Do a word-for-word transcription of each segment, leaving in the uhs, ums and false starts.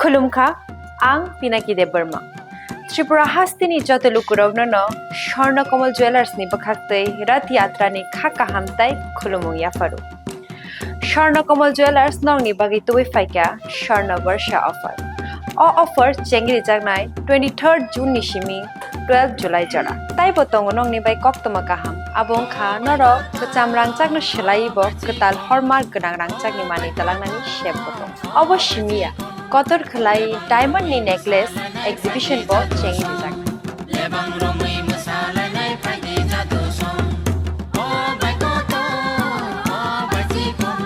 Khulumkha, ang Pinaki Debbarma. Tripura hasteni joto lukurokno no Swarna Kamal Jewellers ni bwkhaktwi Rath Yatra ni kha kaham tai khulumung yapharu. Swarna Kamal Jewellers nokni bagwi tubui phaikha Swarna Barsha offer. O offer chengrijaknai twenty-third June ni simi twelve July jora. Taibo tongo nokni bai koktwma kaham. Abo wngkha norok kwcham rangchakno swlaiwi bo kwtal hallmark gwnang rangchakni manwi twlangnani sep bo tongo. Obo simi ya, kotor khwlai diamond ni necklace exhibition bo chengwi rijak. Lebang romwi mwsalainai phaidi jadu song. O bai kotor, o bai chikon,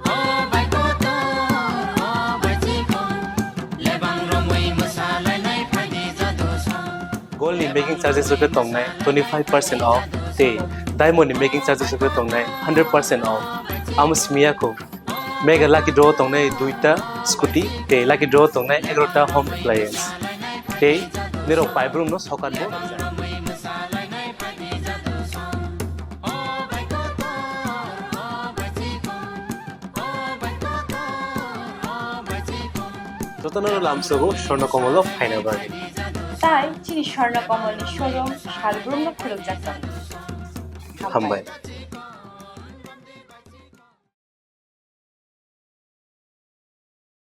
o bai kotor, o bai chikon. Lebang romwi mwsalainai phaidi jadu song. Gold ni making charges rok khe tongnai twenty five percent off, tei diamond ni making charges rok khe tongnai hundred percent off. Amo simi ya kho. Mega lucky draw tongnai duita scooty, tei lucky draw tongnai egarota home appliance. Tei nirok paibrum no sokat bo. Jotono lamsogo Swarna Kamal o phaina bagwi. Tai chini Swarna Kamal ni showroom salbrum no khulukjak tongo. Hambai.